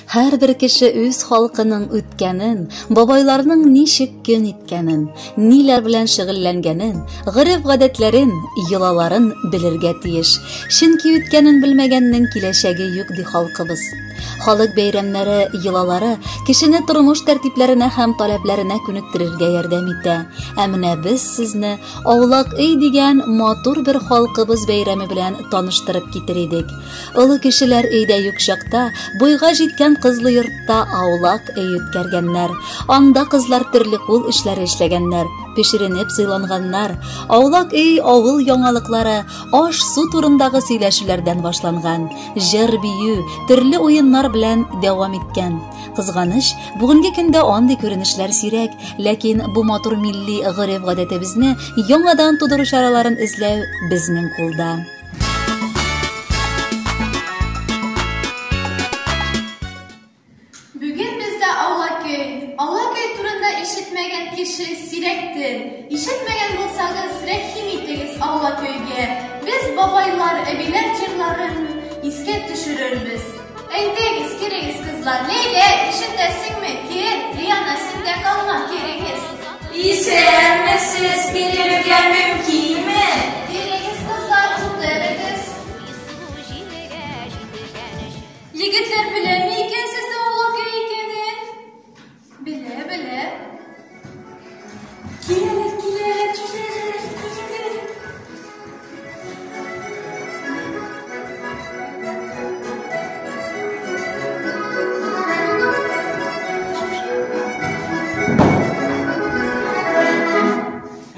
Һәрбер кеше үз халкының үткәнен, бабайларның ничек көн иткәнен, ниләр белән шөгыльләнгәнен, гореф-гадәтләрен, йолаларын белергә тиеш. Чөнки үткәнен белмәгәннең киләчәге юк, ди халкыбыз. Халык бәйрәмнәре, йолалары кешене тормыш тәртипләренә һәм таләпләренә күнектерергә ярдәм итә. Ә менә без сезне Аулак өй дигән матур бер халкыбыз бәйрәме белән таныштырып китер идек. Олы кешеләр өйдә юк чакта, буйга җиткән кызлы йортта аулак өй үткәргәннәр. Анда кызлар төрле кул эшләре эшләгәннәр, пешеренеп сыйланганнар. Аулак өй авыл яңалыклары, аш-су турындагы сөйләшүләрдән башланган, җыр-бию, төрле уеннар белән дәвам иткән. Кызганыч, бүгенге көндә андый күренешләр сирәк, ләкин бу матур милли гореф-гадәтебезне яңадан тудыру чараларын эзләү безнең кулда. Бүген бездә Аулакөй. Аулакөй турында ишетмәгән кеше сирәктер. Ишетмәгән булсагыз, рәхим итегез Аулакөйгә. Без бабайлар, әбиләр җырларын искә төшерербез. Әйдәгез, керегез, кызлар. Ләйлә, ишетәсеңме? Кер. Лиана, син дә калма, керегез. Исәнмесез, керергә мөмкинме? Керегез, кызлар, утырыгыз. Егетләр беләме икән сезнең Аулакөй икәнен? Белә, белә. Киләләр, киләләр, киләләр, киләләр.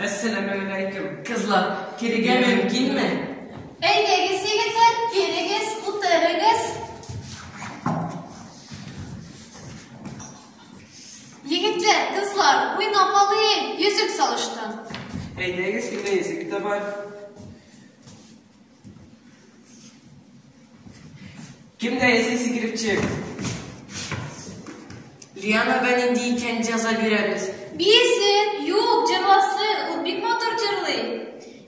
Әссәламегаләйкем, кызлар, керергә мөмкинме? Әйдәгез, егетләр, керегез, утырыгыз. Егетләр, кызлар, уйнап алыйк, йөзек салыштым. Әйдәгез, кемдә йөзек тә бар? Кемдә йөзек сикереп чык? Лианага нинди икән җәза бирәбез? Биесен, юк, җырласын, ул бик матур җырлый.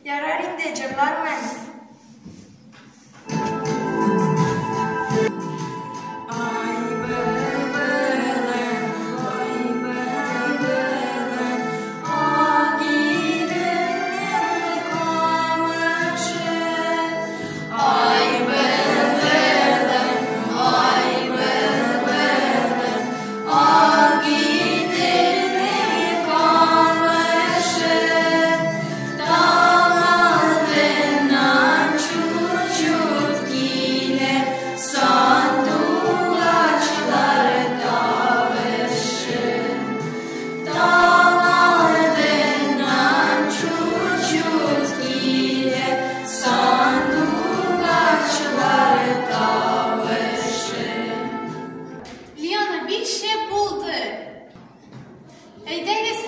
Ярар инде, җырлармын. Ай, былбылым, ай, былбылым, Агиделнең камышы. Ай, былбылым, ай, былбылым, Агиделнең камышы. Таң алдыннан чут-чут килә сандугачлар тавышы. Таң алдыннан чут-чут килә сандугачлар тавышы. Лиана, бик шәп булды. Әйдәгез,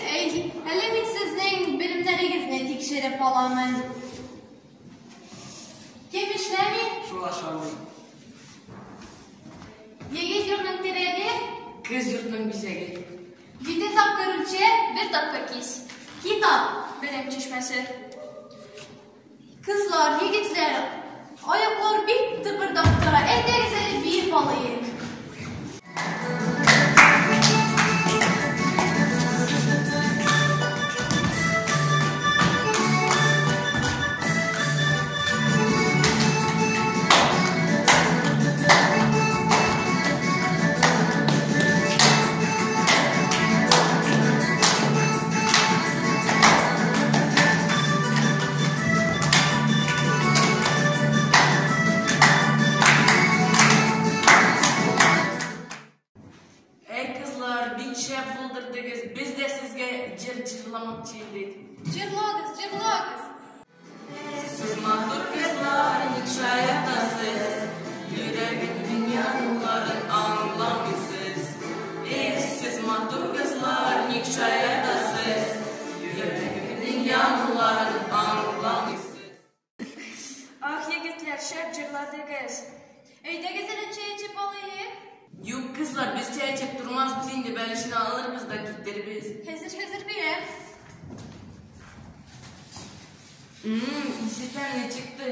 әле мин сезнең белемнәрегезне тикшереп аламын. Кем эшләми? Шул ашамый. Егет йортның терәге, Кыз йортның бизәге. Җиде тапкыр үлчә, бер тапкыр кис. Китап, белем чишмәсе. Кызлар, егетләр, аяклар бик тыпырдап тора. Әйдәгез әле биеп алыйк. Әй, кызлар, бик шәп булдырдыгыз. Без дә сезгә җыр җырламакчы идек. Җырлагыз, җырлагыз. Сез матур кызлар, ник шаяртасыз? Йөрәгемнең януларын аңламыйсыз. Эх, сез матур кызлар, ник шаяртасыз? Йөрәгемнең януларын аңламыйсыз. Ах, егетләр, шәп җырладыгыз. Әйдәгез әле чәй эчеп алыйк. Юк, кызлар, без чәй эчеп тормасбыз инде, бәлешне алырбыз да китербез. Хәзер, хәзер бирәм. Исе тәмле чыкты.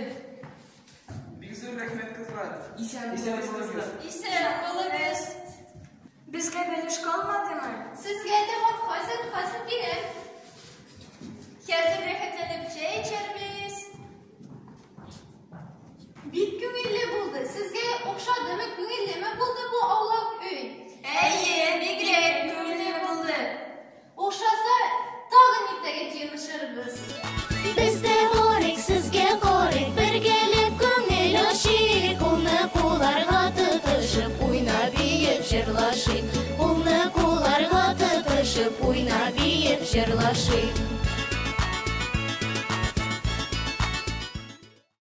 Бик зур рәхмәт, кызлар. Исән Исән булыгыз, булыгыз. кызлар. Исән булыгыз. Ошадымы, күңеллеме булды бу аулак өй? Әйе, бигрәк күңелле булды. Ошаса, тагын иртәгә җыелышырбыз. Без дә барыйк, сезгә карыйк, бергәләп күңел ачыйк, кулны кулларга тотышып, уйнап, биеп, җырлашыйк. Кулны кулларга тотышып, уйнап, биеп, җырлашыйк.